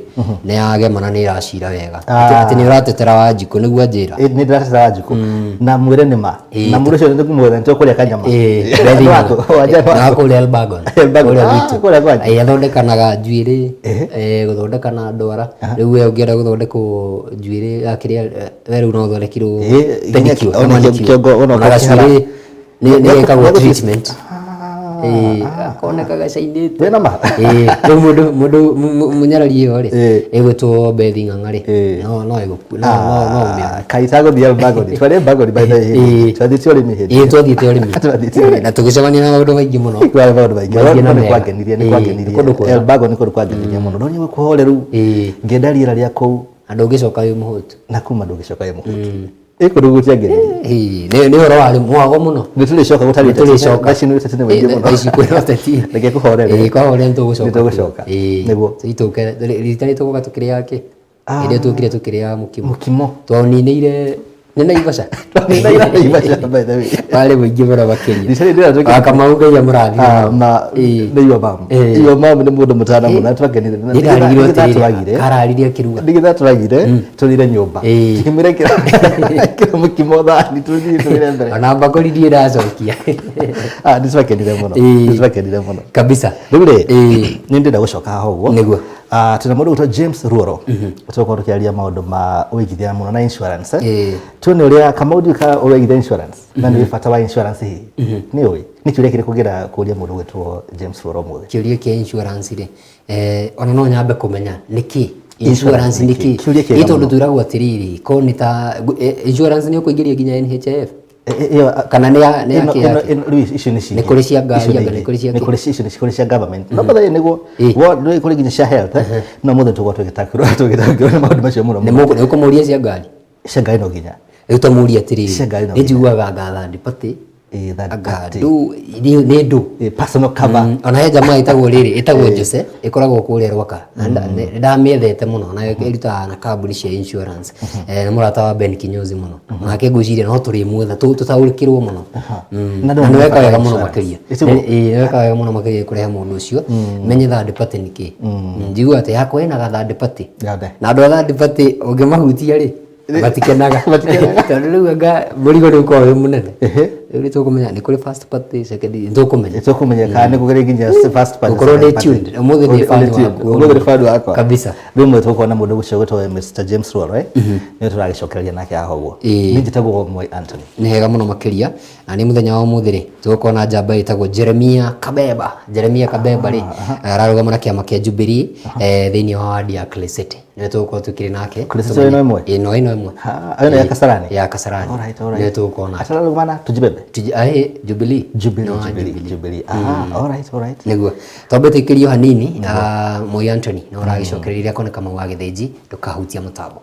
nĩ yagema na nĩ ĩracira wega. Atĩ nĩ ũratetera Wanjikũ nĩguo anjĩra. Ĩ, nĩ ndĩratetera Wanjikũ na mwĩre nĩ ma na mũndũ ũcio nĩ kũmwetha nĩ tũkũrĩa kanyama. Bethi Nĩ Ng'ang'a. waku, wanja nĩ waku. Na kũrĩa Elbagon. Elbagon. Kũrĩa Ah, gwitũ. kũrĩa kwanyu. Athondekanaga njuĩrĩ, gũthondeka na ndwara. Rĩu we ũngĩenda gũthondekwo njuĩrĩ ya kĩrĩa, we rĩu no ũthondekirwo Nginya pedicure, ona manicure. kĩongo, ona Ona ũgakĩhara. gacuĩrĩ nĩ gekagwo treatment. Akoneka gacainĩte. Wĩna ma? Ĩĩ, rĩu mũndũ mũnyarari ĩyo rĩ, ĩgwĩtwo Bethi Ng'ang'a rĩ, no ĩgũku no no no ũmĩone. Kaĩ itagũthiĩ Elbagon? Twarĩ Elbagon by the way. Twathiĩte ũrĩmi hĩndĩ. Ĩĩ, twathiĩte ũrĩmi. Twathiĩte ũrĩmi. Na tũgĩcemania na maũndũ maingĩ mũno. Kwarĩ maũndũ maingĩ. Maingĩ na No nĩ mega. kwangenirie, nĩ Ĩĩ, kwangenirie. nĩ kũndũ kwega. Elbagon nĩ kũndũ kwangenirie mũno. Ndonire kũhoreru. Ngĩenda rĩera rĩa kũu. Na ndũngĩcoka wĩ mũhũtu. Na kuma ndũngĩcoka wĩ mũhũtu. Ĩ kũndũ gũtiangenirie. Ĩĩ, nĩ ũhoro warĩ mwago mũno. Nĩ tũrĩcoka gũtarĩ Nĩ tũrĩcoka. Thaa ici nĩ ũteti nĩ mũingĩ mũno. Thaa ici kwĩna ũteti. Reke kũhorere. Ĩĩ, kwahorera nĩ tũgũcoka. Nĩ tũgũcoka. Ĩĩ. Nĩguo. Tũke rita rĩrĩ tũgoka tũkĩrĩa kĩ? Hĩndĩ ĩyo twokire tũkĩrĩa mũkimo. Mũkimo. Twaũninĩire Nĩ Naivasha. Nĩ Naivasha, by the way. Warĩ mũingĩ mũno makĩria. Rita rĩrĩ ndĩra Wa Kamau Ngai amũrathime. Ah, ma nĩ your mom. Your mom nĩ mũndũ mũtana mũno twakenire. Nĩ ndarigirwo atĩrĩrĩ, kararire akĩruga. Nĩgetha tũragire tũrire nyũmba. Tũkĩmwĩra kĩra mũkimo thani tũthiĩ tũrire mbere. Ona mbakũri ndirĩ ndacokia. Ah, nĩ twakenire mũno. Nĩ twakenire mũno. Kabisa. Rĩu rĩ, nĩ ndĩrenda gũcoka haha ũguo. Nĩguo. Ah, twĩna mũndũ ũgwĩtwo James Ruoro. Tũgũkorwo tũkĩaria maũndũ ma ũigithia mũno na insurance. Tuone ũrĩa Kamau ndiũĩ kana ũraigithia insurance na nĩ bata wa insurance hihi. Nĩ ũĩ? Nĩ kĩũria kĩrĩkũ ũngĩenda kũria mũndũ ũgwĩtwo James Ruoro ũmũthĩ? Kĩũria kĩa insurance rĩ, ona no nyambe kũmenya nĩkĩ insurance nĩ nĩkĩ? Kĩũria kĩega Ĩ tondũ mũno. twĩragwo atĩrĩrĩ, ko nĩ ta insurance nĩ ũkũingĩria nginya NHIF? Ĩyo Kana nĩ ya nĩ ya ĩno kĩ ĩno yake? ĩno rĩu icio nĩ cingĩ. Nĩ kũrĩ cia ngari, Icio nĩ anga nĩ ingĩ. kũrĩ cia Nĩ kĩ? kũrĩ icio nĩ kũrĩ cia government. No bathe nĩguo wo nĩ kũrĩ nginya cia health eh. No mũthĩ tũgũkorwo tũgĩtakĩrwo tũgĩtakĩrwo nĩ maũndũ macio mũno Nĩ mũno. mũkũ- nĩ ũkũmũria cia ngari? Cia ngari no nginya. Rĩu tamũrie atĩrĩrĩ, Cia ngari no nĩ njiguaga anga third party, Ĩ, third anga party. ndũ nĩ ndũ. Personal cover. Ona he jamaa ĩtagwo rĩrĩ ĩtagwo Jose ĩkoragwo kũrĩa Rwaka. Na nĩ ndamĩendete mũno na ĩrutaga na kambuni cia insurance. Nĩ mũrata wa Ben Kinyozi mũno. Nake ngwĩciria no tũrĩmuetha tũtaũkĩrwo mũno. Na Na nĩ nĩ weka bata wega mũno insurance. makĩria. Ĩtiguo? Ĩĩ, nĩ weka wega mũno makĩria kũrehe mũndũ ũcio. Menye third party nĩ kĩ. Njiguaga atĩ yakwa ĩna ga third party. Yothe. Na andũ a third party ũngĩmahutia rĩ matikenaga. Matikenaga. Tondũ rĩu anga mũrigo nĩ ũkoragwo wĩ mũnene. Rĩu nĩ tũkũmenya nĩ kũrĩ first party, second, nĩ tũkũmenya. Tũkũmenya kana nĩ kũrĩ nginya first party. Gũkorwo nĩ second party. tuned. Ũmũthĩ nĩ Ũrĩ- fan ũrĩ tuned. waku. Ũmũthĩ nĩ fan wakwa. Kabisa. Rĩmwe tũgũkorwo na mũndũ ũcio ũgwĩtwo Mr. James Ruoro eh? Nĩwe tũragĩcokereria nake haha ũguo. Niĩ njĩtagwo Moi Anthony. Nĩ hega mũno makĩria na nĩ mũthenya wa ũmũthĩ rĩ tũgũkorwo na njamba ĩtagwo Jeremia Kabeba. Jeremia Kabeba rĩ ararũgama na kĩama kĩa Jubilee thĩinĩ wa wadi ya Clay City. Nĩwe tũgũkorwo tũkĩrĩ nake. Clay City ĩno ĩmwe? Ĩno ĩno ĩmwe. Ha, ĩno ya Kasarani? Ya Kasarani. Alright, alright. Nĩwe tũgũkorwo nake. Atararũgama na Tujibebe? Jubilee. Jubilee, No, Jubilee, Jubilee. Aha, alright, alright. Nĩguo twambe tũikĩrio hanini Moi Anthony no ũragĩcokereria kona Kamau wa Gĩthĩnji ndũkahutia mũtambo.